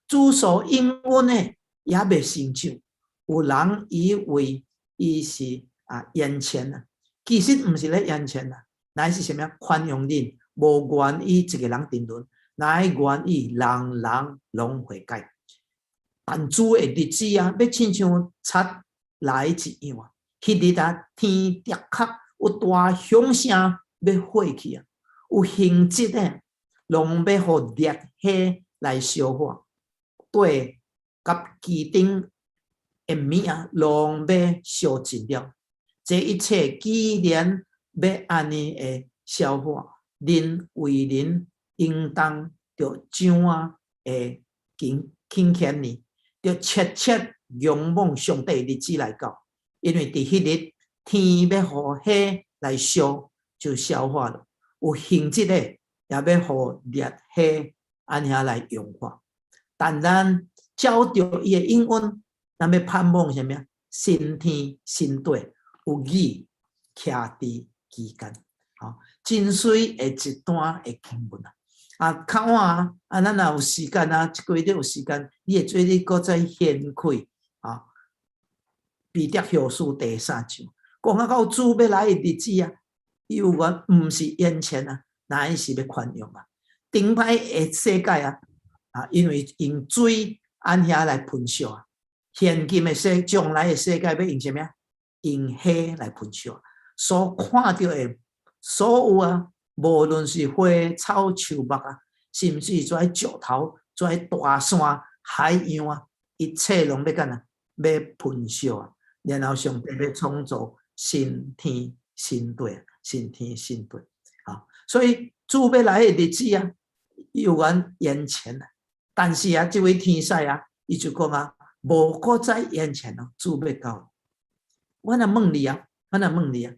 主所應允的猶未成就，有人以為伊是啊延前啊，其實毋是咧延前啊，乃是啥物啊？寬容恁，無願意一个人沉淪，乃願意人人攏悔改。但主的日子啊，欲親像賊來一樣啊！彼日啊，天的確有大響聲欲火去啊，有形質的，攏欲予烈火來燒化。地佮其頂的物啊，攏欲燒盡了。這一切既然欲按呢會消化，人為人應當著怎樣的敬敬虔呢？著切切仰望上帝日子來到，因為佇彼日天欲予火來燒就消化了，有形質的也欲予烈火按遐來融化。但咱照著伊的應允，咱欲盼望啥物啊？新天新地有義徛佇其間，吼，真媠的一段的經文啊！啊，較晚啊，啊，咱若有時間啊，這幾日有時間，你會做你閣再掀開啊，彼得後書第三章，講啊到主欲來的日子啊，猶原毋是延前啊，乃是欲寬容啊。頂擺的世界啊，啊，因為用水按遐來焚燒啊。現今的世，將來的世界欲用啥物啊？用火來焚燒。所看著的所有啊，無論是花草樹木啊，甚至這石頭、這大山、海洋啊，一切攏欲按怎？欲焚燒啊！然後上帝欲創造新天新地，新天新地。啊，所以主欲來的日子啊，猶原延前啊。但是啊，這位天使啊，伊就講啊，無閣再延前咯，主欲到。我若問你啊，我若問你啊，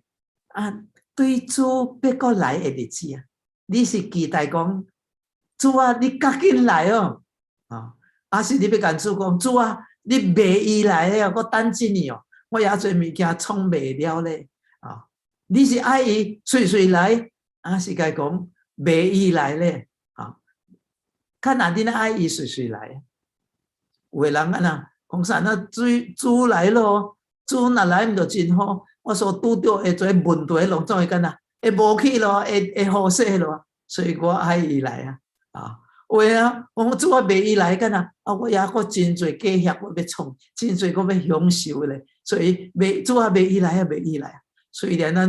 啊，對主欲閣來的日子啊，你是期待講主啊，你趕緊來哦，啊，抑是你欲共主講主啊，你袂伊來哦，閣等一年哦，我猶濟物件創袂了咧，啊，你是愛伊隨隨來，抑是共伊講袂伊來咧，啊，看哪恁愛伊隨隨來，有的人按怎講啥？那主主來咯，主若來毋就真好。我所拄著的這問題，攏總會按怎？會無去咯，會會好勢咯，所以我愛伊來啊！啊，有的啊，講主啊，袂伊來按怎？啊，我猶閣真濟家業我欲創，真濟閣欲享受咧，所以袂主啊，袂伊來啊，袂伊來啊。雖然咱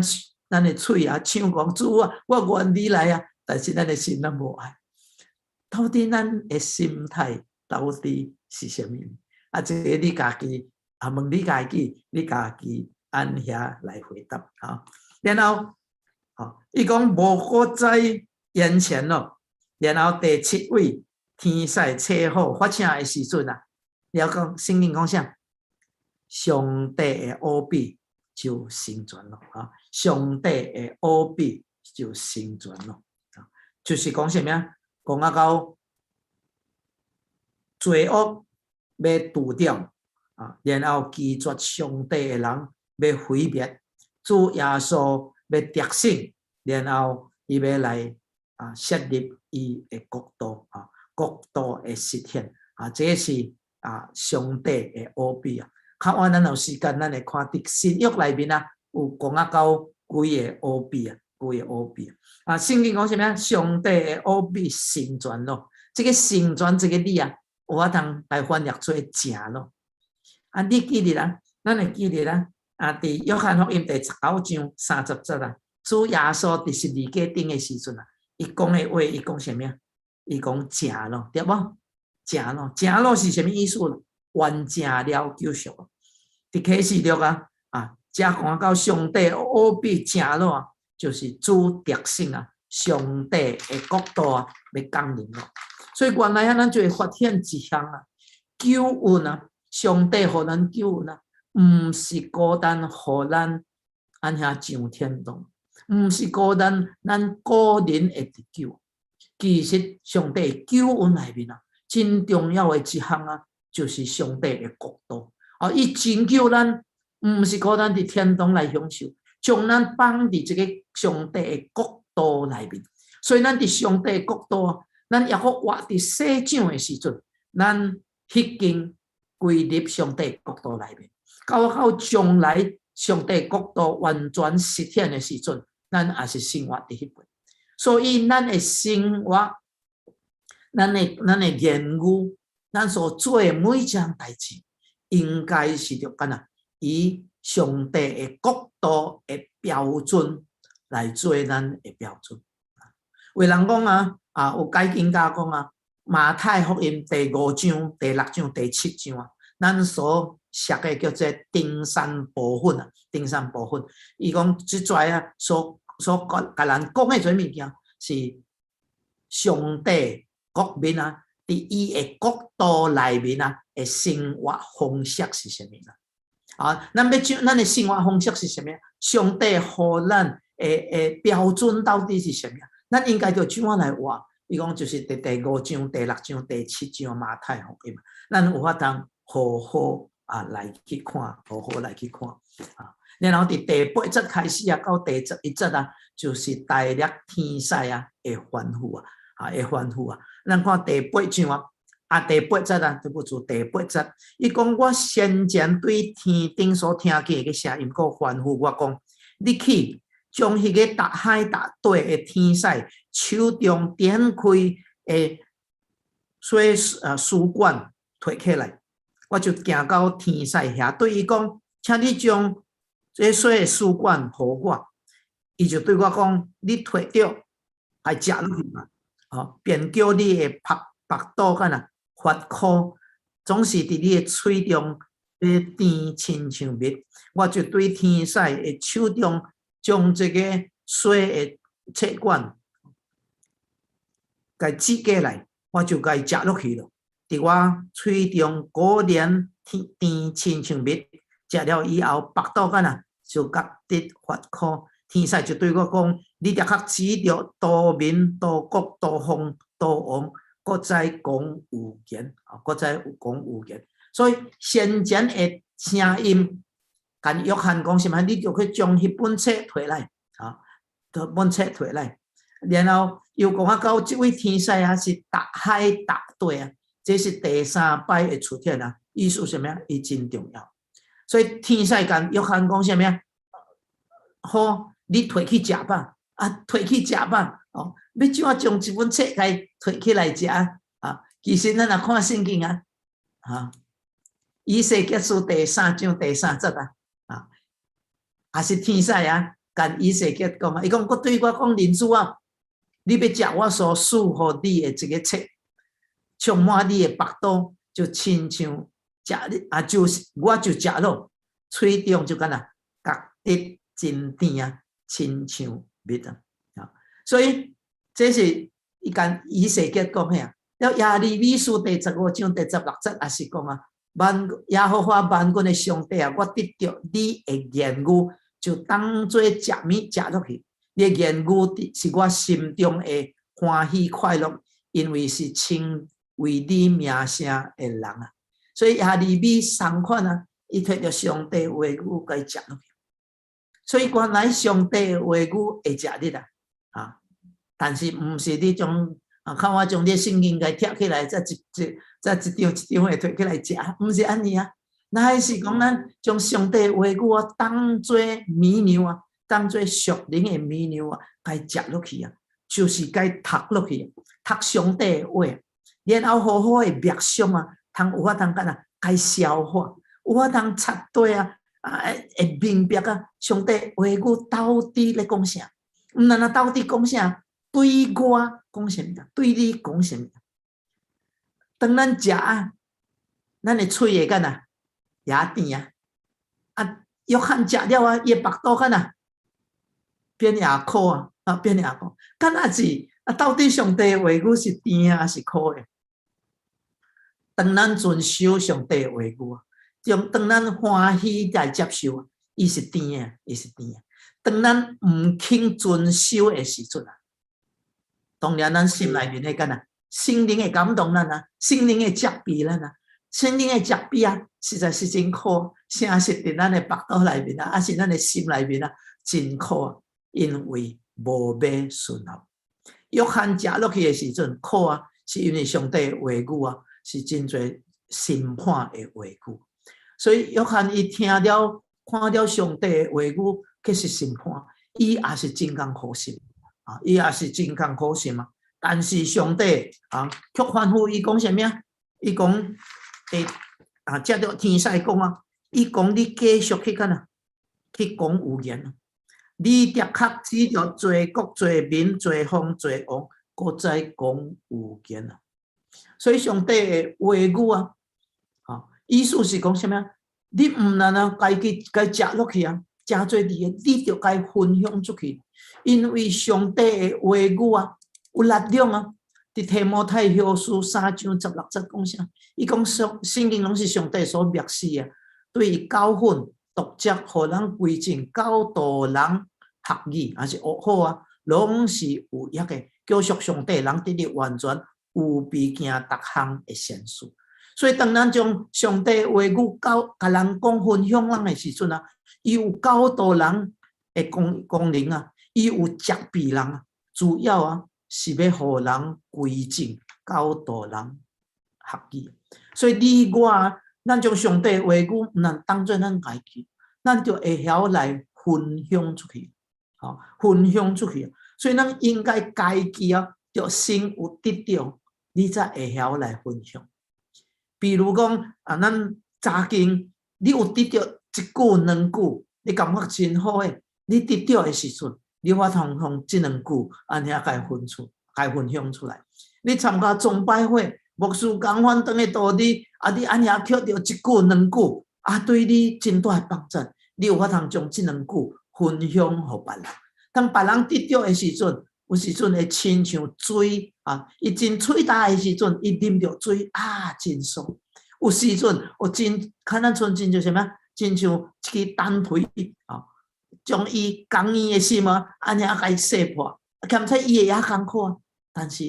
咱的喙啊唱講主啊，我願你來啊，但是咱的心咱無愛。到底咱的心態到底是啥物？啊，這个你家己啊，問你家己，你家己按遐來回答啊。然後，啊，伊講無閣再延前咯。然後第七位天使吹號發聲的時陣啊，你要講聖經講啥？上帝的奧秘就成全咯啊！上帝的奧秘就成全咯啊！就是講啥物啊？講啊到罪惡欲除掉啊，然後拒絕上帝的人欲毀滅，主耶穌欲得勝，然後伊欲來啊設立伊的國度啊，國度的實現啊，這是啊上帝的奧秘啊。較晚咱有時間，咱會看佇新約內面啊，有講啊到幾个奧秘啊，幾个奧秘啊。啊，聖經講啥物啊？上帝的奧秘成全咯。這个成全這个字啊，有法通來翻譯做成咯。啊，你記得啊？咱會記得啊？啊，佇約翰福音第19章30節啊，主耶穌佇十字架頂的時陣啊，伊講的話，伊講啥物啊？伊講成咯，對無？成咯，成咯是啥物意思？完成了救贖。佇啟示錄啊，啊，遮講到上帝奧秘成咯啊，就是主得勝啊，上帝的國度啊，欲降臨咯。所以原來啊，咱就會發現一項啊，救恩啊，上帝予咱救恩啊，毋是孤單予咱按遐上天堂，毋是孤單咱個人會得救。其實上帝救恩內面啊，真重要的一項啊，就是上帝的國度。啊！伊拯救咱，毋是孤單佇天堂來享受，將咱放佇這個上帝的國度內面。所以咱佇上帝的國度，咱猶閣活佇世上的時陣，咱已經歸入上帝國度內面。到到將來上帝國度完全實現的時陣，咱也是生活佇彼邊。所以咱的生活，咱的言語，咱所做的每一項代誌，應該是著按怎以上帝的國度的標準來做咱的標準。有人講啊，啊有解經家講啊，馬太福音第五章、第六章、第七章啊，咱所熟的叫做登山寶訓啊，登山寶訓。伊講這逝啊，所所共咱講的這物件是上帝國民啊，佇伊的國度內面啊的生活方式是啥物啦？啊，咱欲將咱的生活方式是啥物？上帝予咱的標準到底是啥物？咱應該就怎樣來活？伊講就是佇第五章、第六章、第七章馬太福音，咱有法通好好啊來去看，好好來去看啊。然後佇第八節開始啊，到第十一節啊，就是大力天使啊的吩咐啊，啊的吩咐啊。咱看第八章啊，啊第八節啊，對不住，第八節，伊講我先前對天頂所聽見的聲音，閣吩咐我講，你去將彼個逐海逐地的天使手中展開的細書卷提起來，我就行到天使遐，對伊講，請你將這細的書卷予我。伊就對我講，你提著來食落去吧，哦，便叫你的腹肚敢若發苦，總是佇你的喙中欲甜親像蜜。我就對天使的手中將這個細的冊卷共接過來，我就共伊食落去了。佇我喙中果然甜親像蜜，食了以後，腹肚敢若就覺得發苦。天使就對我講：你著較指著多民、多國、多方、多王，閣再講預言，啊，閣再講預言。所以先前的聲音，共約翰講啥物？你就去將彼本冊提來，啊，本冊提來。然後又講啊，到這位天使啊，是逐海逐地啊，這是第三擺的出現啊，意思啥物？伊真重要。所以天使共約翰講啥物？好，你提去食吧，啊，提去食吧，哦，欲怎樣將這本冊共提起來食啊？其實咱若看聖經啊，啊，以西結書第三章第三節啊，啊，也是天使啊，共以西結講啊，伊講閣對我講，人子啊，你欲食我所賜予你的這個冊，充滿你的腹肚，就親像食你啊，就是我就食落，喙中就敢若覺得真甜啊，親像蜜啊！所以這是伊共以西結講的啊。了耶利米書第十五章第十六節也是講啊，萬耶和華萬軍的上帝啊，我得著你的言語，就當做食物食落去。你的言語是我心中的歡喜快樂，因為是稱為你名聲的人啊。所以耶利米相款啊，伊提著上帝話語共伊食落去。所以原來上帝的話語會食力啊，啊！但是毋是你將啊，看我將你聖經共貼起來，再一一再一張一張的提起來食，毋是按呢啊。乃是講咱將上帝的話語啊，當做米糧啊，當做屬靈的米糧啊，共食落去啊，就是共讀落去，讀上帝的話，然後好好的默想啊，通有法通干啊，共消化，有法通徹底啊。啊，會明白啊！上帝話語到底咧講啥？毋但若到底講啥？對我講啥物？對你講啥物？當咱食啊，咱的喙會敢若也甜啊！啊，約翰食了啊，伊的腹肚敢若變也苦啊，啊變也苦，敢若是啊？到底上帝話語是甜啊，抑是苦的？當咱遵守上帝話語啊，將當咱歡喜來接受啊，伊是甜的，伊是甜的。當咱毋肯遵守的時陣啊，當然咱心內面會敢若聖靈會感動咱啊，聖靈會責備咱啊，聖靈的責備啊，實在是真苦，誠實佇咱的腹肚內面啊，抑是咱的心內面啊，真苦啊，因為無欲順服。約翰食落去的時陣苦啊，是因為上帝的話語啊，是真濟審判的話語。所以約翰伊聽了看了上帝的話語，去是審判，伊也是真艱苦心啊，伊也是真艱苦心啊。但是上帝啊，卻吩咐伊講啥物啊？伊講，欸啊，藉著天使講啊，伊講你繼續去干啊，去講預言啊。你的確指著濟國、濟民、濟方、濟王，閣再講預言啊。所以上帝的話語啊，啊，意思是講啥物啊？你毋但啊，家己共食落去啊，食做你的，你著共分享出去。因為上帝的話語啊，有力量啊。佇提摩太後書三章十六節講啥？伊講上聖經攏是上帝所默示啊，對伊教訓、督責，予人歸正、教導人學義，抑是學好啊，攏是有益的。叫屬上帝人得以完全預備行逐項的善事。所以當咱將上帝話語教共人講分享人的時陣啊，伊有教導人的功能啊，伊有責備人啊，主要啊是欲予人歸正，教導人學義。所以你我啊，咱將上帝話語毋但當做咱家己，咱就會曉來分享出去，吼，分享出去。所以咱應該家己啊，著先有得著，你才會曉來分享。比如講啊，咱查經，你有得著一句兩句，你感覺真好的，你得著的時陣，你有法通用這兩句按呢共分出，共分享出來。你參加崇拜會，牧師講番轉的道理，啊，你按呢抾著一句兩句，啊，對你真大的幫助。你有法通將這兩句分享予別人。當別人得著的時陣，有時陣會親像水啊，伊真喙焦的時陣，伊啉著水啊，真爽。有時陣有真可能像親像啥物，親像一支單錘啊，將伊剛硬的心啊，按呢共伊爍破，兼且伊會也艱苦啊。但是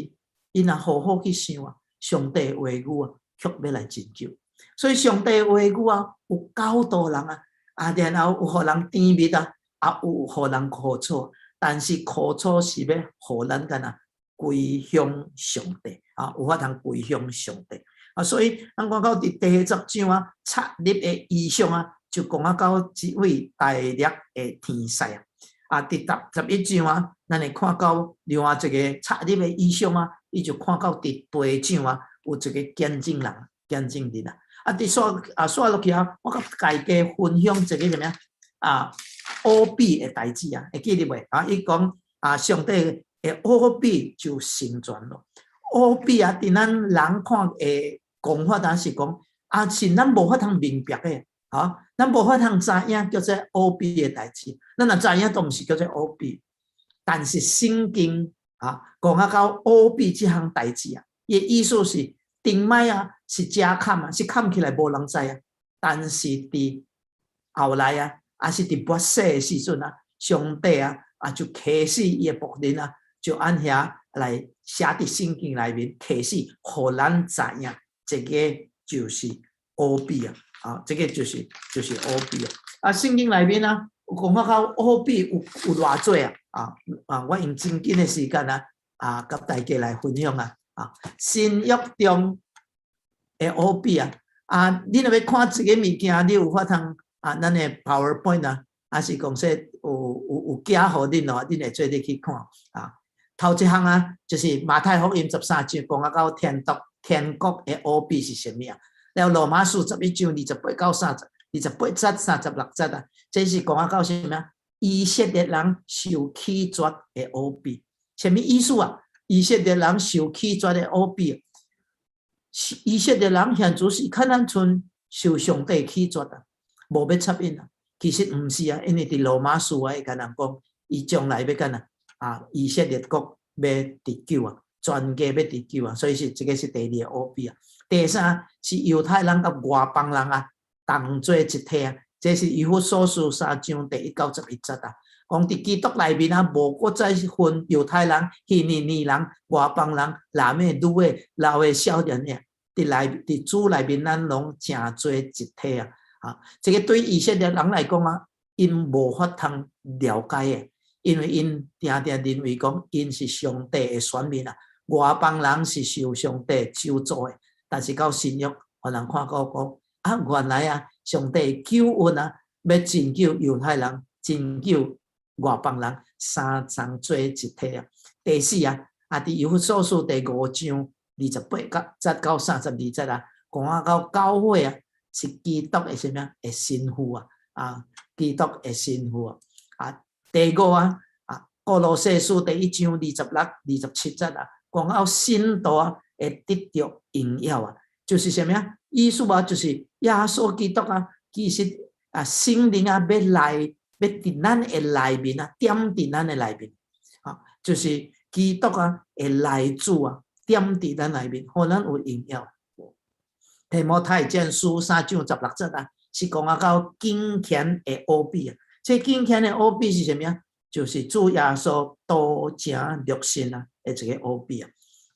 伊若好好去想啊，上帝話語啊，卻欲來拯救。所以上帝話語啊，有教導人啊，啊，然後有予人甜蜜啊，啊，有予人苦楚。但是苦楚是欲予咱敢若歸向上帝啊，有法通歸向上帝啊。所以咱看到佇第十章啊，插入的異象啊，就講啊到一位大力的天使啊。啊，佇十一章啊，咱會看到另外一個插入的異象啊，伊就看到佇地上啊，有一個見證人、見證人啊。啊，佇煞啊煞落去啊，我共大家分享一個啥物啊？奧秘的代誌啊，會記得袂？啊，伊講啊，上帝的奧秘就成全咯。奧秘啊，佇咱人看的講法，但是講啊，是咱無法通明白的，啊，咱無法通知影叫做奧秘的代誌。咱若知影都毋是叫做奧秘。但是聖經啊，講啊到奧秘這項代誌啊，伊的意思是頂擺啊是遮崁啊，是崁起來無人知啊。但是佇後來啊，抑是佇末世的時陣啊，上帝啊啊就啟示伊的僕人啊，就按遐來寫佇聖經內面，啟示予咱知影，這個就是奧秘啊！啊，這個就是奧秘啊！啊，聖經內面啊，有講到奧秘有偌濟啊！啊啊，我用真緊的時間啊啊，佮大家來分享啊！啊，新約中的奧秘啊！啊，你若欲看這個物件，你有法通啊，咱的 PowerPoint 啊，抑是講說有寄予恁哦，恁會做伙去看啊。頭一項啊，就是馬太福音十三章講啊到天國的奧秘是啥物啊？了羅馬書十一章28到30，28節36節啊，這是講啊到啥物啊？以色列人受棄絕的奧秘，啥物意思啊？以色列人受棄絕的奧秘，以色列人現在是較咱賰受上帝棄絕啊，無欲插𪜶啊。其實毋是啊，因為佇羅馬書啊，會共人講，伊將來欲按怎啊？以色列國欲得救啊，全家欲得救啊，所以是這個是第二個奧秘啊。第三是猶太人佮外邦人啊，同做一體啊，這是以弗所書三章第一到十一節啊。講佇基督內面啊，無閣再分猶太人、希利尼人、外邦人、男的、女的、老的、少年的，佇主內面，咱攏成做一體啊！啊，這個對以色列人來講啊，𪜶無法通了解的，因為𪜶定定認為講𪜶是上帝的選民啊，外邦人是受上帝咒詛的。但是到新約，予人看到講啊，原來啊，上帝救恩啊，欲拯救猶太人，拯救外邦人，三層做一體啊。第四啊，啊，佇以弗所書第五章28節到32節啊，講啊到教會啊，是基督的啥物啊？的新婦啊，啊，基督的新婦啊。啊，第五啊，啊，歌羅西書第一章26、27節啊，講到信徒啊會得著榮耀啊，就是啥物啊？意思啊，就是耶穌基督啊，其實啊，聖靈啊，欲來欲欲佇咱的內面啊，踮佇咱的內面，啊，就是基督啊的內住啊，踮佇咱內面，予咱有榮耀。提摩太前書三章十六節啊，是講啊到敬虔的奧秘啊。這敬虔的奧秘是啥物啊？就是主耶穌道成肉身啊，的一個奧秘啊。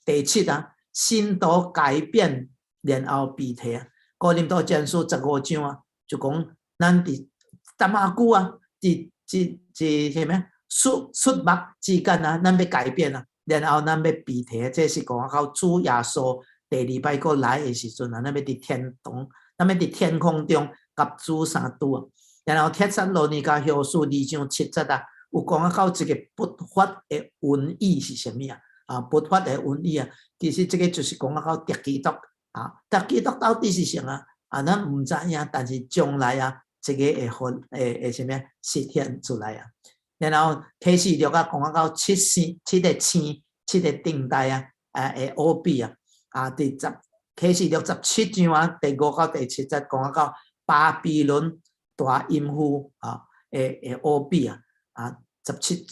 第七啊，信徒改變然後被提啊。哥林多前書15章啊，就講咱佇淡仔久啊，佇佇佇啥物眵眵目之間啊，咱欲改變啊，然後咱欲被提，這是講到主耶穌第二擺閣來的時陣啊，咱欲佇天堂，咱欲佇天空中佮主相拄啊。然後帖撒羅尼迦後書二章七節啊，有講啊到一個不法的恩語是啥物啊？啊，不法的恩語啊，其實這個就是講啊到敵基督啊，敵基督到底是啥啊？啊，咱毋知影，但是將來啊，這個會分會會啥物實現出來啊。然後啟示錄啊，講啊到七星、七個星、七個燈台啊，啊，的奧秘啊，啊，佇十啟示錄17章啊，第五到第七節講啊到巴比倫大淫婦啊，的奧秘啊，啊，17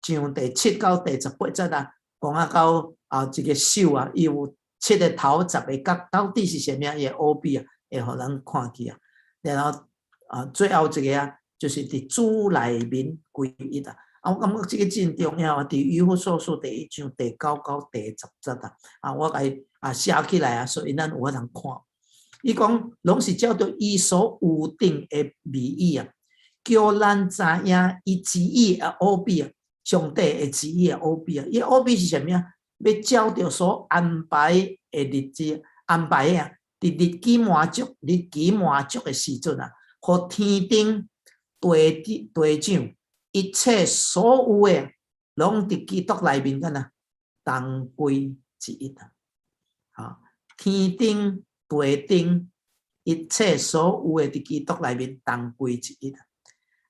章第七到第18節啊，講啊到啊，這個獸啊，伊有七個頭、十個角，到底是啥物伊的奧秘啊，會予咱看見啊。然後啊，最後一個啊，就是佇主內面歸一啊。啊，我感覺這個真重要啊！佇以弗所書第一章第九到第十節啊，啊，我共伊啊寫起來啊，所以咱有法通看。伊講攏是照著伊所預定的美意啊，叫咱知影伊旨意的奧秘啊，上帝的旨意的奧秘啊。伊奧秘是啥物啊？欲照著所安排的日子，安排啊，佇日期滿足、日期滿足的時陣啊，予天頂地頂地上一切所有的，攏佇基督內面敢若同歸一啊！啊，天頂地頂一切所有的佇基督內面同歸一啊！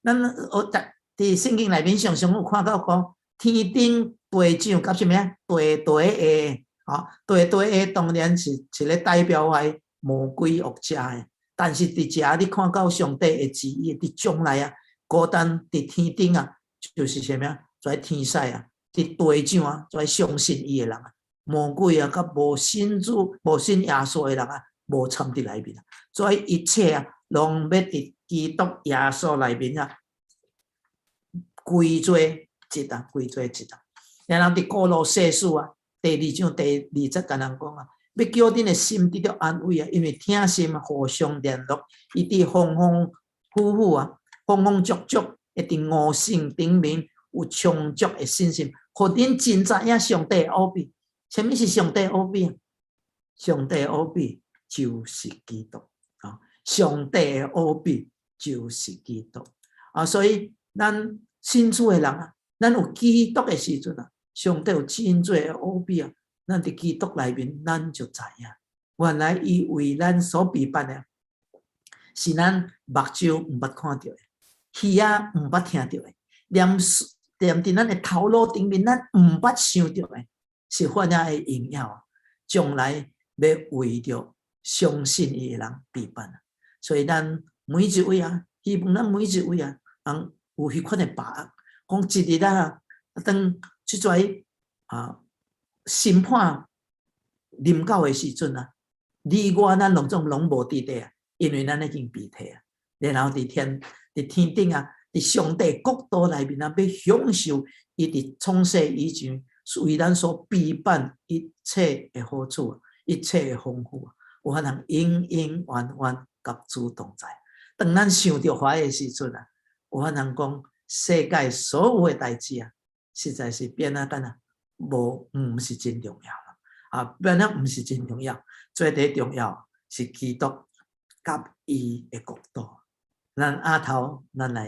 咱我佇佇聖經內面常常有看到講天頂地上佮啥物啊？地底下，啊，地底下當然是一個代表佇魔鬼惡者的，但是佇遮你看到上帝的旨意，佇將來啊，孤單佇天頂啊，就是啥物啊？在天使啊，佇地上啊，在相信伊的人啊，魔鬼啊，佮無信主、無信耶穌的人啊，無參佇內面啊。所以一切啊，攏欲佇基督耶穌內面啊，歸做一啊，歸做一啊。然後佇歌羅西書啊，第二章第二節共人講啊，欲叫恁的心得著安慰啊，因為疼心互相聯絡，伊佇豐豐富富啊，豐豐足足，會佇悟性頂面有充足的信心，予恁真知影上帝的奧秘。啥物是上帝奧秘？上帝奧秘就是基督啊！上帝的奧秘就是基督啊！所以咱信主的人啊，咱有基督的時陣啊，上帝有真濟的奧秘啊！咱佇基督內面，咱就知影，原來伊為咱所備辦的，是咱目睭毋捌看著的，耳仔毋捌聽著的，連連佇咱的頭腦頂面，咱毋捌想著的，是遐爾的榮耀，將來欲為著相信伊的人備辦。所以咱每一位啊，希望咱每一位啊，通有彼款的把握，講一日啊，當這跩啊審判臨到的時陣啊，你我咱攏總攏無佇底啊，因為咱已經被提啊，然後佇天佇天頂啊，佇上帝國度內面啊，欲享受伊佇創世以前為咱所備辦一切的好處，一切的豐富，有法通永永遠遠佮主同在。當咱想著遐的時陣啊，有法通講世界所有的代誌啊，實在是變啊，等啊，無毋是真重要啦。啊，變啊毋是真重要，最底重要是基督佮伊的國度。咱額頭，咱來。